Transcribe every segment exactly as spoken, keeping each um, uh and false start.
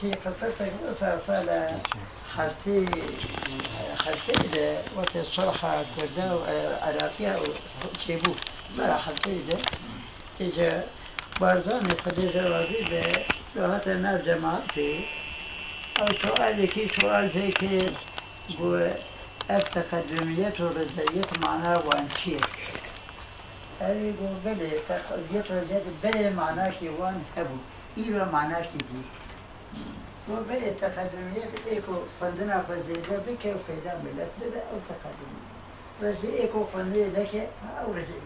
Qirtêkek wisa sala heftê, heftê de wextê sulha Kurda û, e, Iraqiya û çêbû. Sala heftê de, îca Barzanî Xwedê jê razî be, do hate nav cemaetê. Ew sualekî sual jê kir, got, ev teqedumiyet û rizeyet mana wan çi ye? Erê, got, belê, teqedumiyet û rizeyet belê manakî wan hebû. Îro manakî dî. Got, belê, teqedumiyet ê ku xwendina xwe zêde bike û feyda milet bibe, ew teqedumî. Rejê ê ku xwendinê neke, ew rejê.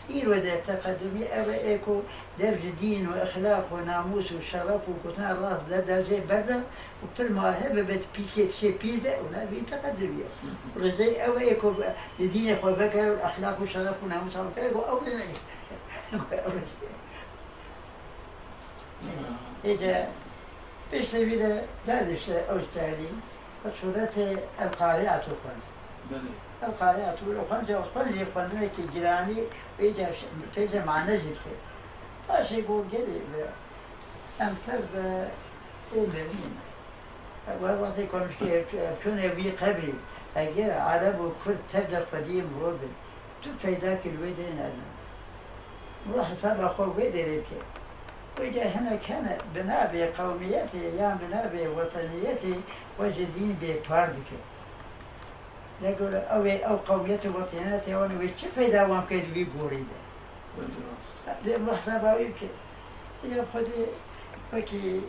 Îro de teqedumî ew e ê ku dev ji dîn û exlaq û namûs û şeref û gotina rast de dev jê berde û pil ma hebe be pîkê tişê pîr de û ne vî teqedumî ye. Rejê ew e ê ku li dînê xwe veke û exlaq û şeref û namûsa xwe veke, got ew rejê. Got ew rejê. Êce piştî vî de geldi işte ew ji tehlî, bi sûretê El Qari'atû xwend. Belê. El Qari'atû wilo xwend, xwend jî xwendinekî giranî, êce pêce mane jî dike. Paşê got gelê be, em tev be ê mevî ne. We wextê komşikê ev çûne wî qebrî, eger Ereb û Kurd tev de xwediyê mirov bin, tu peydakî li wê dê nedin. Mula hesaba xwe wê derê bike. Wê ca hinek hene bi navê qewmiyetê yan bi navê weteniyetê xwe ji dîn bêpar dike. Lê gora ew ê ew qewmiyet û weteniyetê wan wê çi peyda wan bike di wî gorî de? Dê mula hesaba wî bike. Ya Xwedê wekî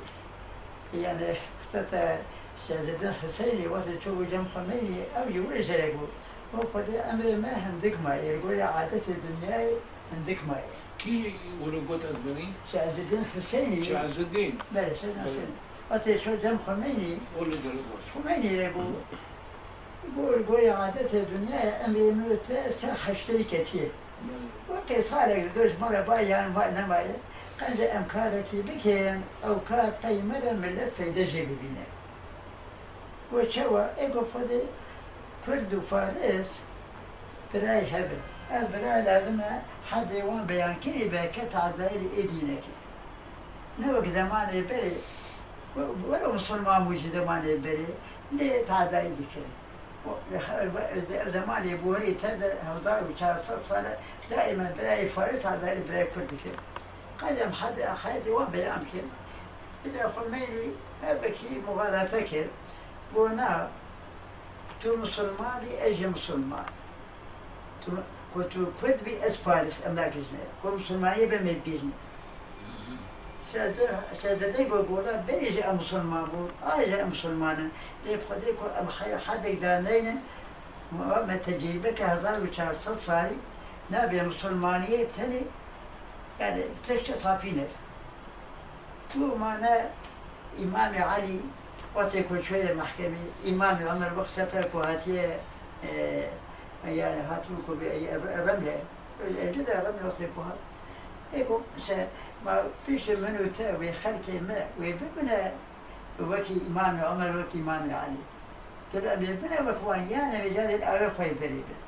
Yani, qiseta Şehzedîn Huseynî, wextê çûbû cem Xumeynî, ew jî wilo jê re got. Got, Xwedê emrê me hindik maye, li gorî adetê dinyayê hindik maye. Kî wilo got ez binî? Şehzedîn Huseynî. Şehzedîn. Belê, Şehzedîn Belê. Huseynî. Wextê çû cem Xumeynî, Wilo jê re got. Xumeynî re got. Got, li gorî adetê dinyayê emrê min û te ser heşteyî ketiye. Belê. Wekî salek li dor ji me re ba yan va nemaye, qenc em karekî bikin, ew kar pey me re milet feyde jê bibîne. Got çawa? Ê got Xwedê Kurd û Faris birayê hev in. Ev bira lazim e hedê wan beyankirî be ke tadayî li ê dînekê. Ne wek zemanê berê, we-, welo misilman bû ji zemanê berê, lê tadayî dikirin. Ev zemanê borî tev de hezar û çar sed sal e, daîmen birayê Faris tadayî li birayê Kurd dike. Qey em hede, hede wan beyan bikin. Îca Xumeynî hevekî muxalete kir. Got na, tu misilman bî, ez jî misilman. Tu, ku tu Kurd bî, ez Faris, em nakijine. Ku misilmaniyê be me dikijine. Şehzade, Şehzade got, got, belê jî em misilman bûn, a jî em misilman in. Lê bi Xwedê ku em xey-, hedek daneynin, me tecrîbe ke hezar û çar sed salî, nabê misilmaniyê tenê, yani, tek çi sapî ne. Tu mane Îmamê Elî, wextê ku çûye mehkemê, Îmamê Omer wextê ku hatiye, e, yani, hatibû ku bi, e, Remle, e, Êlî de Remle wextê ku hat. Ê ku, se, ma piştî min û te wê xelkê me wê bibine wekî Îmamê Omer, wekî Îmamê Elî. Gel em ê bine wek wan, yan em ê carê ew ê xwe yê berê bin.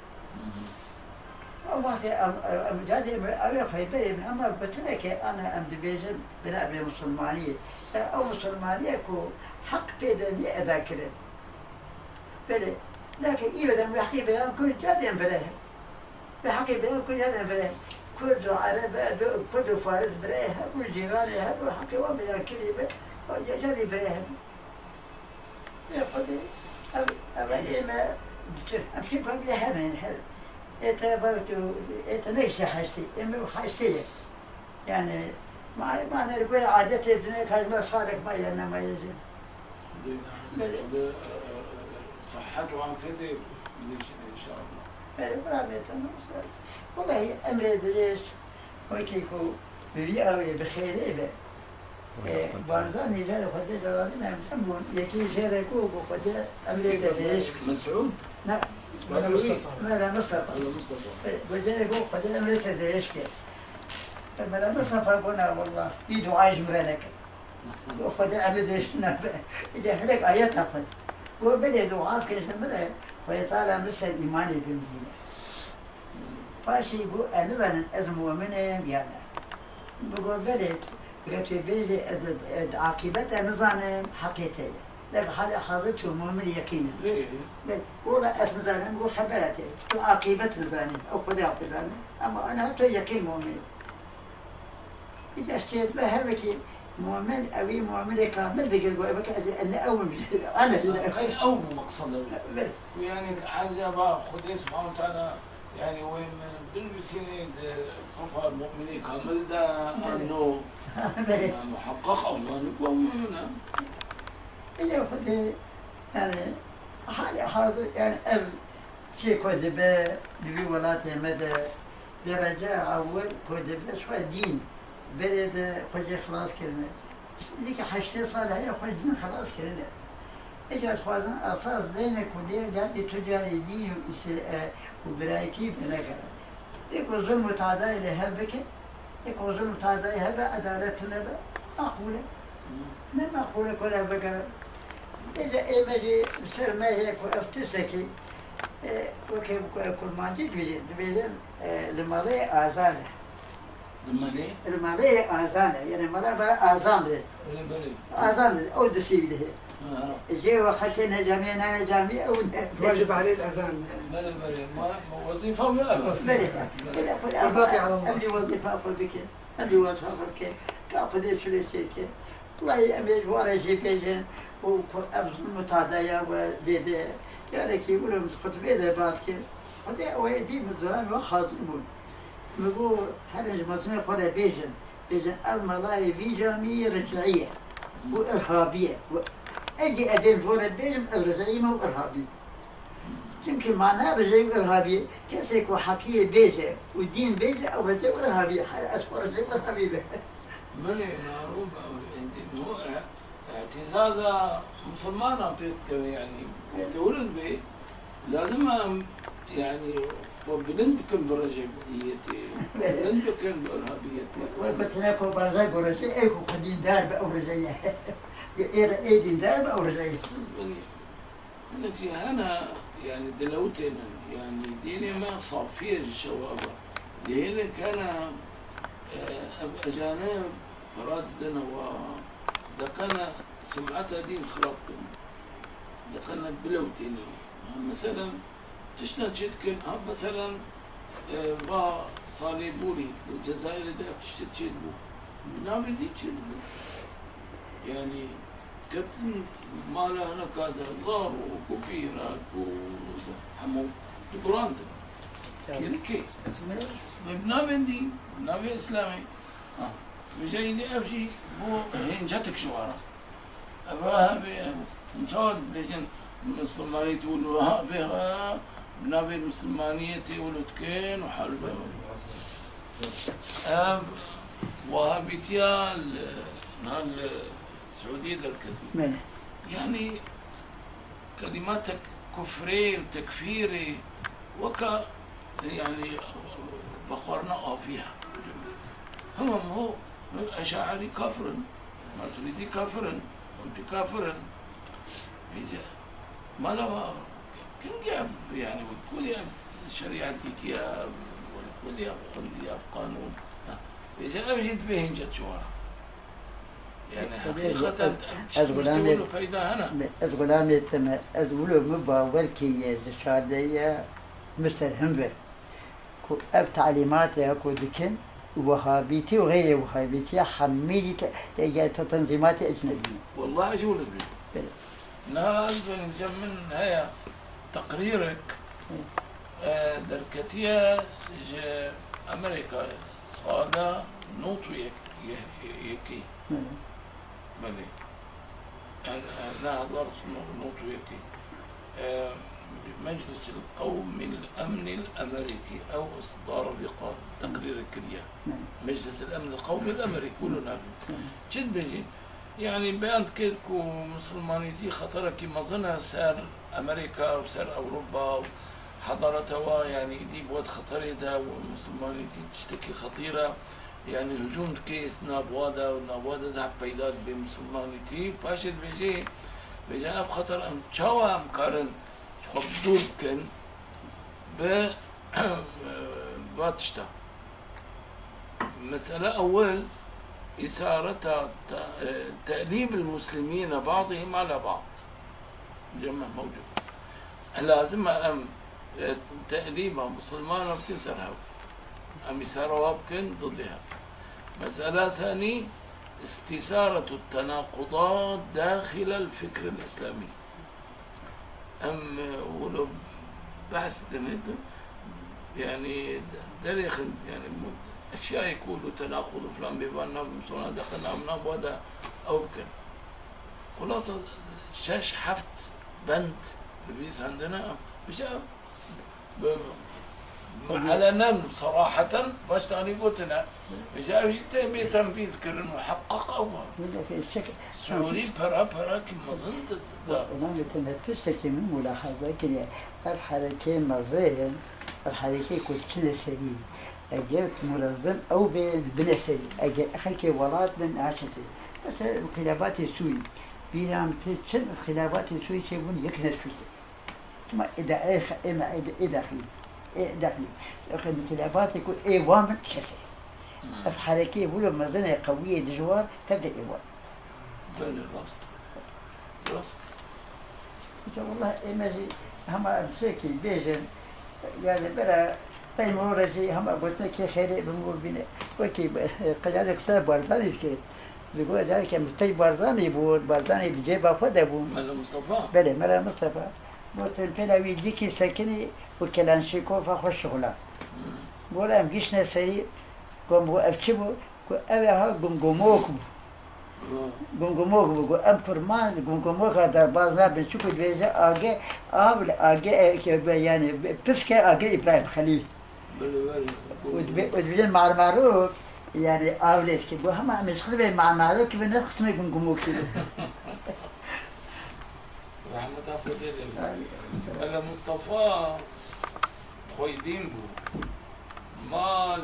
Ew wextê em, em carê em ew ê xwe yê berê bin, ema gotineke ana em dibêjin bina bê misilmaniyê. Ya ew misilmaniye ku heq pê de nê eda kirin. Belê, lakin îro de em wê heqê beyan kirin, carê em bire. Bi heqê beyan kirin, carê em bire. Kurd û Ereb, Kurd û Faris bire hebûn, cîranê hebûn, heqê wan beyan kirî be, carê carê bire hebûn. Ê Xwedê, ev, ev ê me diçin. Em çi ku bê hene, her. Ê te vewt û, ê te nekişe heştê, ê me heştê ye. Yani, ma, ma ne li gorî adetê dine, ka ji me salek ma ye, nema ye jî. Belê. Xwedê, e, e, e, sihet û afetê bide înşallah. Belê, bira me te, welahi emrê dirêj, wekî ku bi vî awê bi xêrê be. Ee, Barzanî jê re Xwedê celalî me em bûn. Yekî jê re got, got Xwedê emrê te dirêj bike. Mesûd? Ne. Mela Mustafa. Mela Mustafa. Mela Mustafa. Ee, got jê re got Xwedê emrê te dirêj bike. Ee, Mela Mustafa got na wallah, vî dua ji min re neke. Got Xwedê emrê dirêj nabe. Îca hinek ayeta xwend. Got belê dua bike ji min re, Xwedê Teala min ser îmanê bimîne. Paşê got, ez nizanim ez mumin im yan ne. Min got, belê, Eger tu bêjî, ez, e, aqîbet e nizanim, heqê te ye. Lê halê hazir tu mumin yeqîn e. Lê. Lê, wela ez nizanim, bu xebera te. Tu aqîbet nizanî, ew Xwedê bizane. Ama ana tu yeqîn mumin. Îca ştê ez be her wekî mumin, ewî muminê kamil digir, bu ewek ez ne ew im. Ana. Qey ew bu meqsed e. Belê. Yani, ecaba Xwedê Subhanahu Teala Yani, wê min binivîsînê di sefa mu'minê kamil de, Belê. Anno, Belê. Ya muheqqeq ew zanî ku ew mu'min e. Ê Xwedê, yani, halê hazir, yani, ev çi ku dibe, di vî welatê me de derece ewil ku dibe, ji xwe dîn, berê de xwe jê xilas kirine. Nêzîkî heştê sal heye xwe ji din xelas kirine. Îcar dixwazin esas deyne ku dê carî tu carî dîn û îsl-, e, û birayetî venegere. Ê ku zulm û tadayê lê hev bike, ê ku zulm û tadayê hebe edalet tune be, maqbûl e. Ne maqbûl e ku lê bigere. Êca ê me jî li ser me heye ku ev tiştekî, e, wekî ku ev kurmancî dibêjin, dibêjin, e, li malê azad e. Di malê? Li malê azan e, yani mala bera azan be. Belê, belê. Azan be, ew disî bidihê. Ha. Jê we xelkê ne camî, ne camî, ew ne. Wacib aleyh el-azan. Belê, belê. Ma, ma wezîfa wî ev. Belê. Belê, xwe Elbaqî ala Allah. Em jî wezîfa xwe bikin. Em jî wezîfa xwe bikin. Ka Xwedê çile çêke. Wellahî em ê ji wan re jî bêjin û ku ev zulm û tadaya we dê de. Yarekî wilo min xutbê de bas kir. Xwedê ew ê dî min zilam we xazin bûn. Min got, herin ji mezinê xwe re bêjin, bêjin, ev melayê vî camî ricî ye û irhabî ye. Û ê jî ez ê ji we re bêjim, ez ricî me û irhabî. Çimkî mana ricî û irhabî, kesê ku heqiyê bêje û dîn bêje, ew ricî û irhabî ye. Her ez xwe ricî û irhabî be. Belê, marûf e, êdî, no, e, Îtizaza misilmanan pê dikeve, yanî, wextê wilo dibe, lazim e em, yanî, xwe bilind bikin bi rejeyetê, bilind bikin bi irhabiyetê. Wê gotine ku berze bi rejê, ê ku xwe dîndar be, ew reje ye. Ê re, ê dîndar be, ew reje ye. Belê. Hinek jî hene, yanî, dilewtênin, yanî, dînê me safî ye ji şewa ve. Lê hinek hene, e, ev ecanib Para didin wa, deqene sumeta dîn xirab bikin. Deqene bilewtênin. Ha, meselen, tiştan çê dikin, ha, meselen, e, va salê borî, li Cezayirê de ev tiştê çê dibû. Navê dîn çê dibû. Yani, ketin mala hineka de, zarok û pîrek û hemû diburandin. Evet. Kêrikê. Ve bi navê dîn, bi navê Îslamê. Ha. Vêca êdî ev jî bû hêncetik ji wan re. Ev hebê, ev, çawa dibêjin, misilmanî tê wilo hebê, ha, bi navê misilmaniyetê wilo dikin û hal be. Ev wehabîtiya li, niha li Siûdiyê derketî. Belê. Yanî, Kelîma tek-, kufrê û tekfîrê weka, yanî, vexwarina avî ye. Hema ho, Eş'arî kafir in, Matûrîdî kafir in, Muntî kafir in. Vêce, mala va, kengî ev, yanî, ku ev şerîet dîtiye, ku ev xwindiye, ev qanûn. Ha, vêce ev jî dibê hêncet ji wan re. Yani, Xwedê heqîqeten ez, em tişt ez muştewil û peyda hene. Ez xulamê te me, ez wilo min bawer kiriye ji şadeye musterhim be. Ku ev talîmatê ku dikin, wehabîtî û xeyrê wehabîtî hemî jî te, te, te tenzîmatê ecnebî ne. Wallahi ez wilo dibînim. Belê. Niha ez dibînim, min heye teqrîrek, Hı. e, derketiye ji Amerîkayê. Sala nod û yek, ye-, ye-, yekê. Belê. Belê. En, en, ne hezar nod û yekê. E, Meclis el Qewmî el Emnî el Emerîkî, ew isdar vî qa-, teqrîrê kiriye. Belê. Meclis el Emn el Qewmî el Emerîkî, wilo navê. Belê. Çi dibêjî? Yanî beyan dike ku misilmanîtî xeterekî mezin e ser Amerîka û ser Ewropa û hedareta wa, yanî îdî bi wet xeterê de û misilmanîtî tiştekî xetîr e. Yanî hicûm dike nav wa de û nav wa de zehf peyda dibe misilmanîtî. Paşê dibêje, dibêje ev xeter em çawa em karin ji xwe bi dûr bikin bi va tişta. Mesele ewil, إثارة ت-، تأليب المسلمين بعضهم على بعض. جمع موجود. لازم أم تأليبها مسلمان بكن سرها. أم إثارة وابكن ضدها. مسألة ثانية، استثارة التناقضات داخل الفكر الإسلامي. Em, e, wilo behs bikin, yani, derêxin, yani, mu-, eşyayê ku wilo tenaqul û filan bê, van nav, sonra deqe nav, nav, wa da ew bikin. Xulasa şeş, heft bend nivîsandine, em, bi, bi, alenen, saraheten, baştanî gotine, Vêca ev jî tê bê tenfîz kirin, muheqeq ew e. Sûrî pera pera ki mezin di, di, Înan gotin, tiştekî min mulahaza kiriye. Ev herekê mezin, ev herekê ku diçine serî, eger murezin ew bê, dibine serî. Eger xelkê welat bin, naçe serî. Mesela înqîlabatê Sûrî. Bîra min tê çend înqîlabatê Sûrî çêbûn, yek neşûşte. Çima ê de-, ê xe-, ê me-, ê de-, ê daxilî, ê daxilî. Ew înqîlabatê ku ê wan bin kesê. Hmm. Ev herekê wilo mezin e, qewî ye, dijwar, tev de ê wan. Belê, rast. Rast. Îca wallah ê me jî hema em şekî bêjin, yani bera peymorê jî hema gotinekê xêrê bi mor bîne. Wekî be-, qeyalek ser Barzanî dike. Digot, careke min pey Barzanî bû, Barzanî di cêba xwe de bû. Mela Mustafa? Belê, Mela Mustafa. Gotin, pêla wî dikî sekinî û Kelanşîkofa xwe şixula. Hmm. Got, em gişne serî, got, bû ev çi bû? Got, ev ê ha gumgumok bû. Hmm. Gumgumok bû. Got, em kurman gumgumoka derbaz nabin, çiku dibêje age, av li age, e, ke, yani, pifke age Îbrahîm Xelîl. Belê, belê. Û dibê-, û dibêjin marmarok, yani, av lê dike. Got, hema em ê ji xizmê marmarok bine, xizmê gumgumokî bin. Rehmeta Xwedê lê be. Belê, Mustafa xweydîn bû. Ma li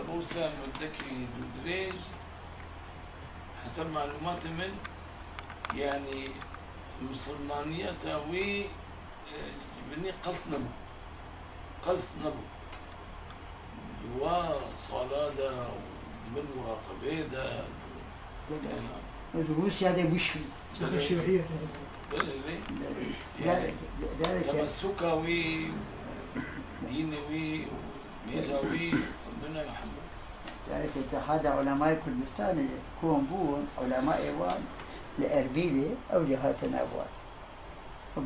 Rûsya mudekî dûdirêj, hesab malûmatê min, yani, misilmaniyeta wî, e, ji binî qels nebû. Qels nebû. Di wa sala de û di bin muraqebeyê de, yani, Di Rûsya de bû şî. Belê, belê. Belê, belê. Yani, Gerek, gerek. Temesûka wî, dînê wî, mêja wî, dune hemû. Gerek Îtîhada Ulemayê Kurdistanê kom bûn, ulemayê wan li Erbîlê, ew jî hatine wan.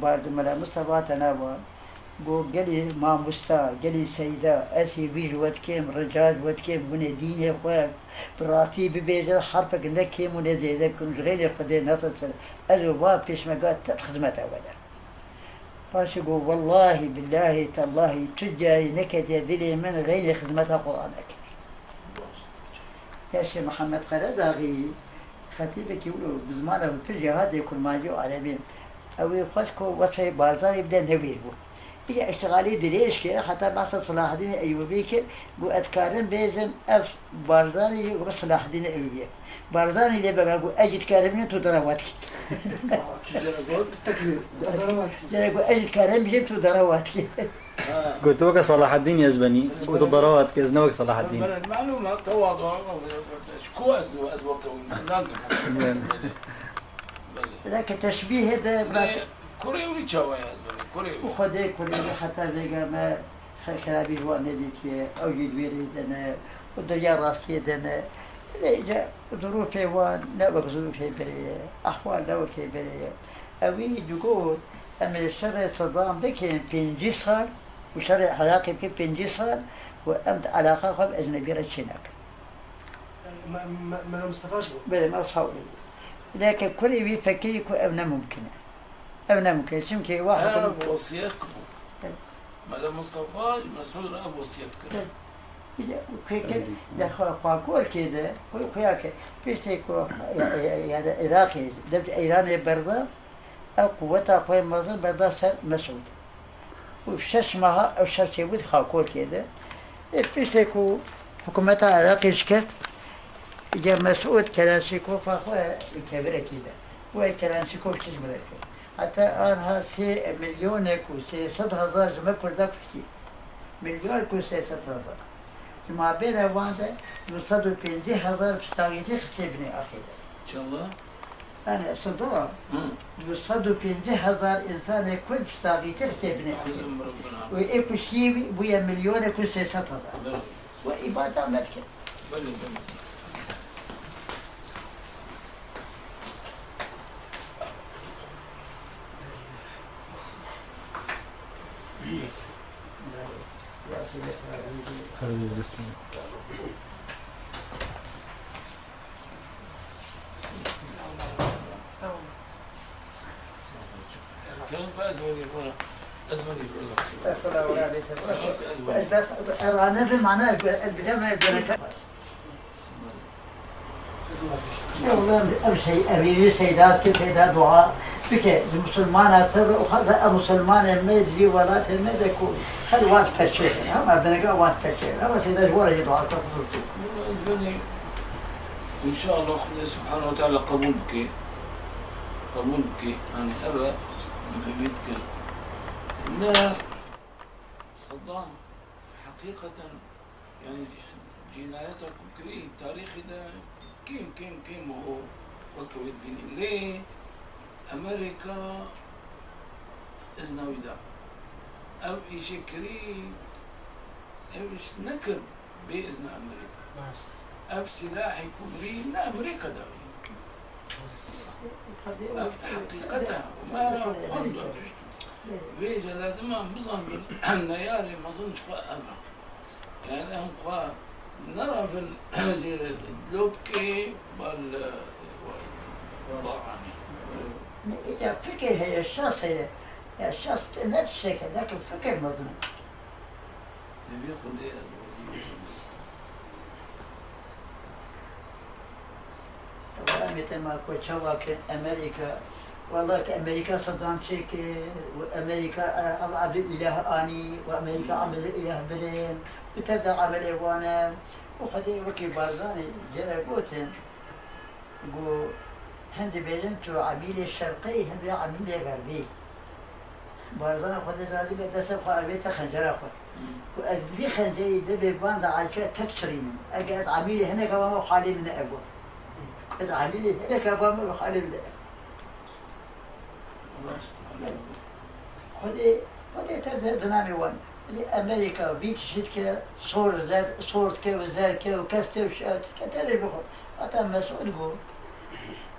Bardu Mela Mustafa tene wan. Got, gelî mamosta, gelî seyda, ez hêvî ji we dikim, rica ji we dikim, hûn ê dînê xwe bi rastî bibêjin, herfek ne kêm û ne zêde bikin, ji xêlê Xwedê netirsin. Ez û va pêşmerga te di xizmeta we de. Paşê got, wellahî, billahî, tellahî, tu carî neketiye dilê min, xeynê xizmeta Qur'anê kirî. Yaşê Mihemed Qeredaxî, xetîbekî wilo bi zimana pir jêhatê kurmancî û erebî. Ew ê xwest ku wesfê Barzanî bide newêr bû. Îca îştixalî dirêj kir, heta behsa Silahedînê Eyûbî kir, got, ez dikarim bêjim, ev Barzanî jî wek Silahedînê Eyûbî ye. Barzanî lê vega got, ez jî dikarim bêjim, tu derewa dikî. Aa, tu jere got, tekzî, tu derewa dikî. Jere got, ez jî dikarim bêjim, tu derewa dikî. Ha. Got, tu weke Salahaddîn ez benî, û tu derewa dikî, ez ne wek Salahaddîn. Belê, melûm e, tewadu, ji ku ez, ez weke wî, nagim. Belê. Belê. Leke teşbîhê de, kurê wî çawa ye ez benî, kurê wî. Û Xwedê kurê wî heta vêga me xe-, xerabî ji wan nedîtiye, ew jî di wê rê de ne, û derya rastiyê de ne. Lê îca zirûfê wan ne wek zirûfê berê ye, ehwal ne wekê berê ye. Ewî digot, em ê şerê Sedam bikin pêncî sal û şerê Iraqê bikin pêncî sal û em di eleqa xwe bi ecnebî re çênakin. Me-, me-, Mela Mustafa jî got. Belê, me sağ ol. Leke kurê wî fekirî ku ev ne mumkin e. Ev ne mumkin e. Çimkî wa Ev hikûmet wesiyet bû. Evet. Mela Mustafa ji Mesûd re ev wesiyet kir. Evet. Bir de û kê kir, de xwe, xwe kor kê de, xwe, xuya ke, piştê ku, ya, ya, ya de Iraqê, dev Îranê berda, ew quweta xwe mezin berda ser Mesûd. Û şeş meha ew şer çêbû di Xakorkê de. Ê piştê ku hikûmeta Iraqê şikest, îca Mesûd Kelenşîkofa xwe li kevirekî de. Wê Kelenşîkof çi ji min re kir? Heta anha sê milyonek û sê sed hezar ji me Kurda kuştî. Milyonek û sê sed hezar. Mabêna wan de du sed û pêncî hezar pistaxîtî xistê binê axê de. Çawa? Yani Sida, Hı. du sed û pêncî hezar insanê Kurd pistaxîtî xistê binê axê de. Xizim Rabbena. Û ê ku şî bûye milyonê ku sê sed hezar. Evet. Û îbada me dike. Belê, belê. Erane bi mana ez bidem bereket. Ya ulan ev şey, ev yeni Seyda ki Seyda dua bike, Müslümana tabi o kadar Müslüman emme di welatê me de ku her waz perçe, ama benega waz perçe, ama Seyda ji wara dua ta huzur tu. Belê, înşallah Xwedê Subhanahu ve Teala qebûl bike. Qebûl bike. Yani ev e, ümit ke. Ne, Saddam, hakikaten, yani, cinayeta ku kirî, tarîxê de kêm, kêm, kêm o weke wê dibînî. Lê Amerîka izna wî da. Ev îşê kirî, ev îş nekir bê izna Amerîka. Rast. Ev silahê ku birî ne Amerîka da wî. Ev heqîqet e. Me xwend tişt. Vêce lazim em bizanbin neyarê mezin ji xwe ev e. Yani em xwe nerevin ji lopkê bal baranê. Ne, îca fikir heye, şas heye. Ya şas te ne tiştek e, lakin fikir mezin e. Divê Xwedê ez werî Wela mete ma ku çawa ki Amerîka, wela ki Amerîka Saddam çêkir û Amerîka, e, Ev Abdul Îlah anî û Amerîka Abdul Îlah birin û tev de emelê wan e û Xwedê wekî Barzanî gere gotin, got, hin dibêjin tu emîlê şerqî, hin dibêjin emîlê xerbî. Barzana Xwedê razî be, destê xwe avête xencera xwe. Hmm. Ku ez bi vî xencerî dibê van de alçe tek çirînim. Eke ez amîlê hineka bama, xalê min ne ev bû. Ku ez amîlê hineka bama, xalê min ne ev. Rast. Xwedê, Xwedê te de dinamê wan. Xwedê Amerîka vî tişî dike, sor zer, sor dike û zer ke û kes tê û şew dike, te rê bixwe. Heta Mesûd bû.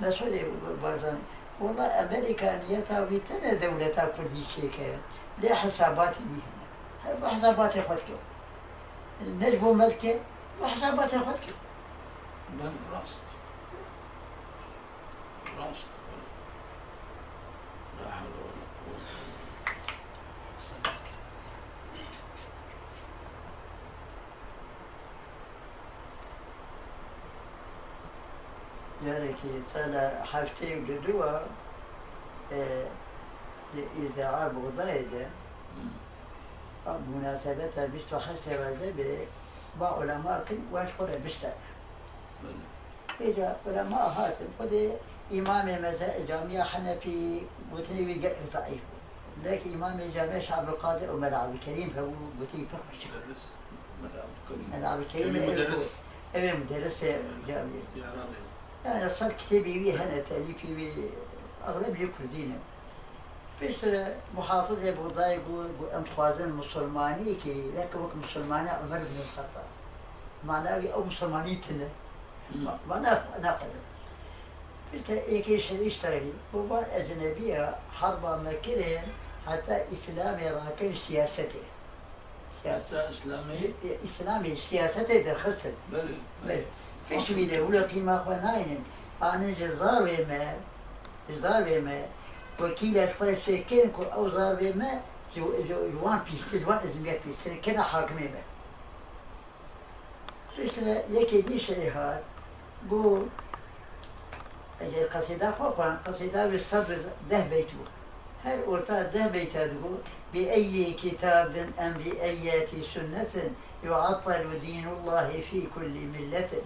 Mesûdê Barzanî. Wela Amerîka niyeta wî tine dewleta Kurdî çêke, lê hesabatê wî hene. Her bi hesabatê xwe dike. Ne ji bo me dike, bi hesabatê xwe dike. Belê, rast. Rast. La hewle wela quwwete illa billah. Carekî sala heftê û du a, e, li Îzaa Buxdayê de, Hmm. a, munasebeta bîst û heştê Recebê, ba ulema kin, wan ji xwe re bişte. Belê. Vêca ulema hatin, xwedê îmamê meze-, camiya Henefî gotinê wî gelek zeîf bû. Lek îmamê camiya Şeh Abdulkadir û Mela Abdulkerîm hebû, gotî pir xweş. Muderris. Mela Abdulkerîm. Mela Abdulkerîm Kerîm ev, muderris. Ev ê muderrisê camiyê. Muftî Eradê. Yani sed kitêbê wî hene, telîfê wî, exleb jî kurdî ne. Piştre muhafizê Buxdayê got, got, em dixwazin musulmaniyekê, weke wek musulmaniya Umer bin Xettab. Mana wî ew musulmanî tune. Hmm. Ma-, mana ne qebul. Piştre êkê şerî şerî, got, van ecnebiya herba me kirin, heta Îslamê rakin siyasetê. Heta Îslamê? Ji, e, Îslamê siyasetê derxistin. Belê, belê. Belê. Pişt wî de wilo qîma xwe naynin. Anin ji zarvê me, ji zarvê me, wekîla ji xwe çêkin ku ew zarvê me ji, ji, ji wan pîstir, ji wan ezmiya pîstir, kene hakimê me. Piştre yekê dî şerê hat, got, Eger qesîda xwe xwend, qesîda wî sed û deh beyt bû. Her orta deh beyta digot, "Bi eyyi kitabin em bi eyyeti sunnetin yuattalu dînullahi fî kulli milletin."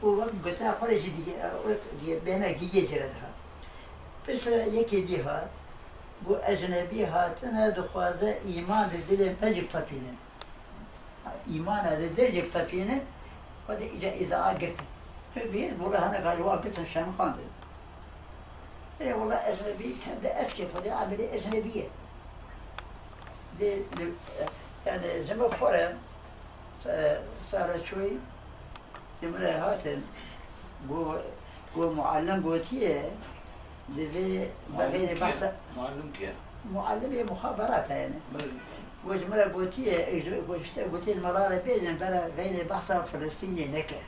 Û wek gotina xwe re jî dî-, wek dî-, bêhna gîgê jê re dihat. Piştre yekê dî hat, got, "Ecnebî hatine, dixwaze îman di dilê me jî bitepînin." Îmana de dercek tepîne, Xwedê îca îzaa girtin. Hê bihêz bû re hene galiba girtin şemxandin. Ê wela ecnebî tev de eskê Xwedê amelê ecnebî ye. Dê, dê, yani zime xwe re, e, sara çûyî, ji min re hatin, got, got muallim gotiye, divê Muallim bexêrê kî ye? Behsa Muallim kî ye? Muallimê muxaberat e yani. Belê. Got ji min re gotiye, got işte, gotiye mala re bêjin, bere xeyrê behsa Filistînê neke.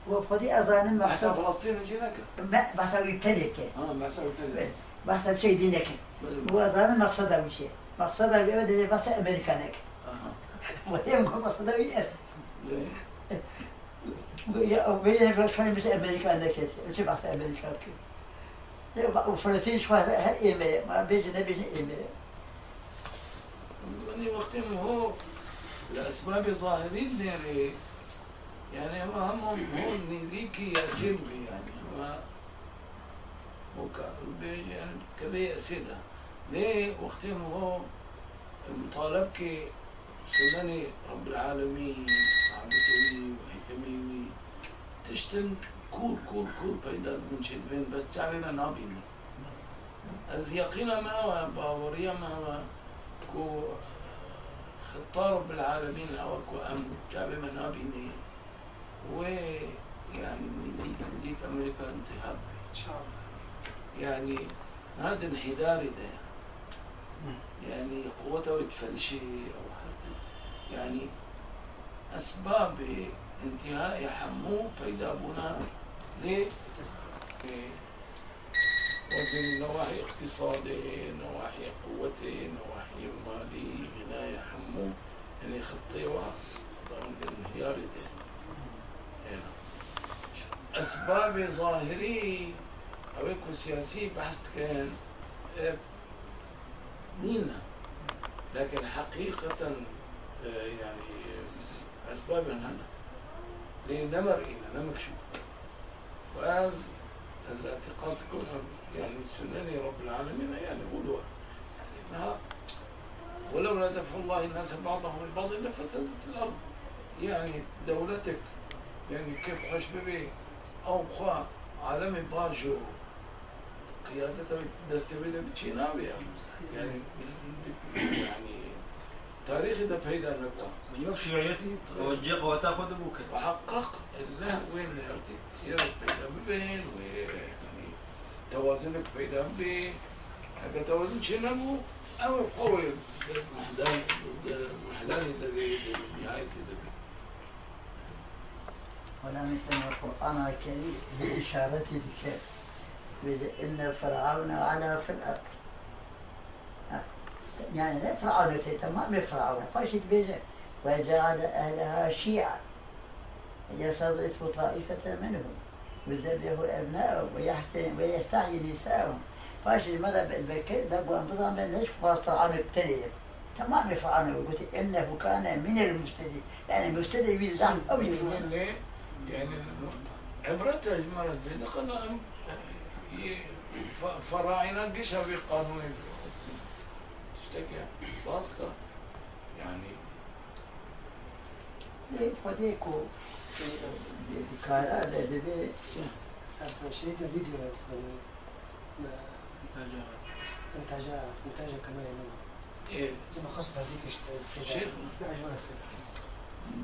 Got xwedî ez zanim Behsa mexsed Filistînê jî neke? Me, behsa wî tenê ke. Ha, behsa wî tenê. Be, behsa şey dî neke. Belê. Got ez zanim mexseda wî çi ye. Mexseda wî ew divê behsa Amerîka neke. Aha. Got ê got mexseda wî ez. Belê. Got ya, bê ne behsa Amerîka neke. Çi behsa Amerîka ke. Ê, û Filistin ji xwe her ê me ye. Ma bêjin nebêjin ê me ye. Yanî wextê min ho li esbabê zahirî nêrê, yanî hema hema ho nêzîkî Yasîr bû, yanî hema ho ka bêje, yanî kevê Yasîr de. Lê wextê min ho mutalebkê Sunenê Rebbil Alemîn, mabûdê wî û hikemê wî, tiştin kûr, kûr, kûr peyda dibin, çêdibên, bes çavê me nabînin. Ez yeqîna me ew e, baweriya me ew e ku xita Rebbil Alemîn ew e ku em çavê me nabînê. Wê, yanî, nêzîk, nêzîk Amerîka întiha bibe. Înşallah. Yanî, niha di înhîdarê de ye. Hı. Yanî, quweta wê difelişê, ew her tim. Yanî, esbabê întîhayê hemû peyda bûna lê, e, Wek newahî îqtîsadê, newahî quwetê, newahî malî, xinayê hemû, yanî xitê wa, xitê wan di înhiyarê de. Ena. Esbabê zahirî, ew ê ku siyasî behs dikin, e, nîne. Lakin heqîqeten, e, yanî, esbabên hene. Lê ne mer'î ne, ne mekşûf. Ve ez, ez îtîqad dikim, yanî sunenê Rebbil Alemîn e, yanî wilo. Yanî niha, "Welewla def'ullahi nase ba'dahum bi ba'din lefesedetil erd." Yanî dewletek, yanî kêfxweş bibê, ew xwe alemê bajo, qiyadeta wê destê wê de bi çê nabê ya. Yanî, yanî tarîxê de peyda nebû. Min yok şiûiyetî, o cê qeweta xwe de bû kir. Muheqqeq, leh wê nertî, ya peyda bibên, wê, yanî, tewazunek peyda bibê. Heke tewazun çê nebû, ew ê xwe wê di mehdan, di mehdanê de bê, di nihayetê de bê. Wela min tene Qur'ana Kerîm vê îşaretî dike. Bêje, "Inne Fir'awne ala fil erd." Ha, yani ne Fir'awne te, tamamê Fir'awne. Paşê dibêje, "Ve ceale ehleha şi'a. Yested'ifu taifete minhum. Ve zebbihu ebna'ahum ve yahte-, ve yestahyi nisa'ahum." Paşê ji me re be-, bekir, da wan bizanbe, ne ji xwe Fir'awne bi tenê ye. Tamamê Fir'awne gotî, "Ennehu kane minel mufsedîn." Yani mufsedê wî zaf ew jî. Lê, yani, ibret e ji me re dê. Niqena em, e, yê fe-, feraîna gişa vê qanûnê tiştekî baska. Yani, lê Xwedê ku, e, di kara de divê. Ev şehîd me vîdeo re, yani, me Întaja, întaja kemaya nû. Ê. Ji me xwest hevdî kişt, Seyda. Şêx mi? Ne, ji wana Seyda.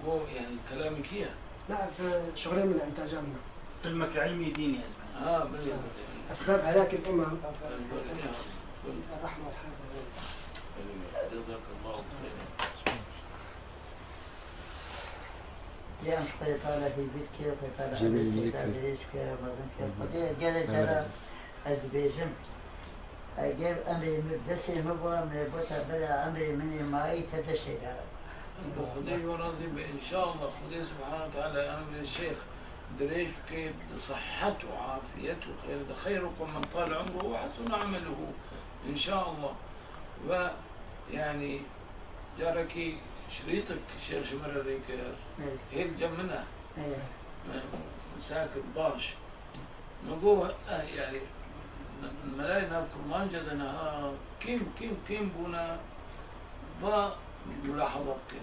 Go, yani, kelamê kî ye? Ne, ev, şixulê min e, întaja min e. Filmek ilmî dînî ez ben. Ha, belê, belê. Esbab helakil umem, ev, Belê, belê, ya. Belê. Rahme, elhamdülillah. Belê, ya. Cezakallahu hayran. Yan Xwedê Teala hêvî dike, Xwedê Teala Cemil emrê Seyda müzik. Dirêj bike, mezin bike. Hı hı. Xwedê gelek cara ez dibêjim, eger emrê min bi destê min bû, min ê bota bila emrê min ê mayî te destê de. Xwedê ji we razî be, înşallah. Xwedê Subhanahu Teala emrê Şêx dirêj bike, bi sihet û afiyet û xeyr de. Xeyrukum men tale umruhu ve hasune ameluhu. Înşallah. Ve, yani, Carekî şirîtek Şêx ji min re rê kir. Evet. Hêl cem min e. Evet. Me wisa kir baş. Min got, eh, yani, me-, melayê nav Kurmanca de niha kêm, kêm, kêm bûne, va mulahaza bikin.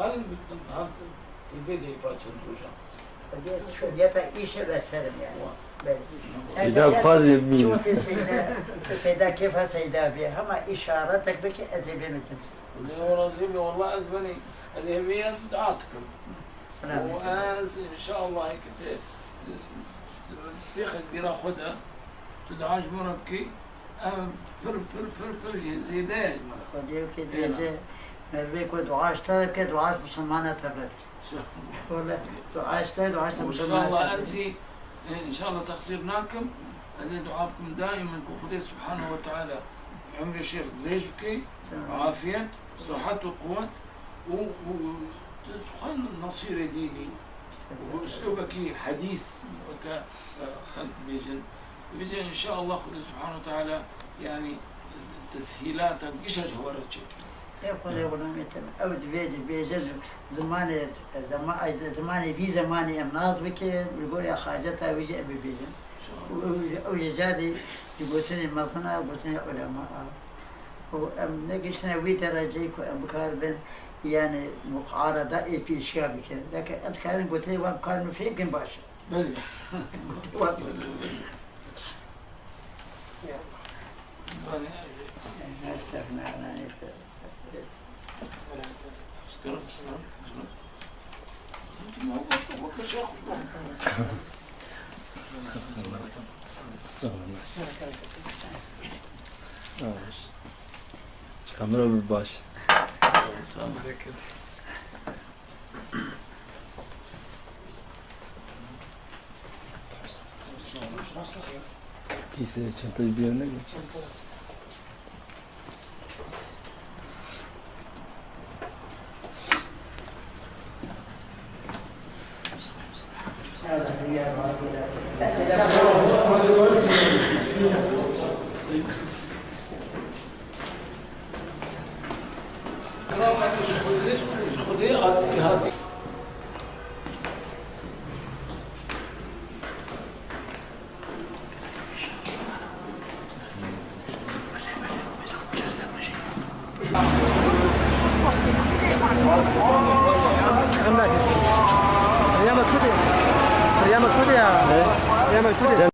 Al, hat, vê deyfa çend rojan. Xwedê, siyeta îşe ve serim yani. Belê. Seyda bixwazê bimîne. Çû ke Seyda, Seyda kêfa Seyda bê. Hema îşaretek bike ez ê bême cem. Lê o razî be, wallah ez benî, ez ê hêviya dua dikim. Û ez, inşallah, ke te, têxî bîra xwe de, tu dua ji min re bikî, em pir, pir, pir, pir jî zêde ye ji min re. Xwedê wekî dibêje, merivê ku dua ji te re bike, dua ji misilmana te re dike. Wele, dua ji te, dua ji te, misilmana te re dike. Û inşallah ez jî, e, inşallah texsîr nakim, ez ê dua bikim daîmen ku Xwedê Subhanehu ve Teala emrê şêx dirêj bike, afiyet, sihet û quwet û, û tu xwe nasîrê dînî û bi uslûbekî hedîs weke, e, xelk dibêjin. Vêca înşallah Xwedê Subhanehu ve Teala, yanî, teshîlata gişa ji hewa re çêkir. Ê Xwedê xulamê te be. Ew divê dibêje zimanê, zema-, ay, zimanê vî zemanê em nas bikin, li gorî haceta wî jî em bibêjin. Û ew, ew jî carê ji gotinê mezina, gotinê ulema a. Û em negihiştine wî dereceyê ku em bikaribin, yani, muqarada ê pêşiya bikin. Belkî em dikarin gotinê wan bikaribin fêm bikin baş. Belê. Wan. Belê, belê. Ya. Belê. Her ser nane. Kamera bir baş. Kîse çantayı bir yerine geç. Xwedê, Xwedê hatî, hatî. Em nakis. Riyama Kudê. Riyama Kudê ya. Riyama Kudê.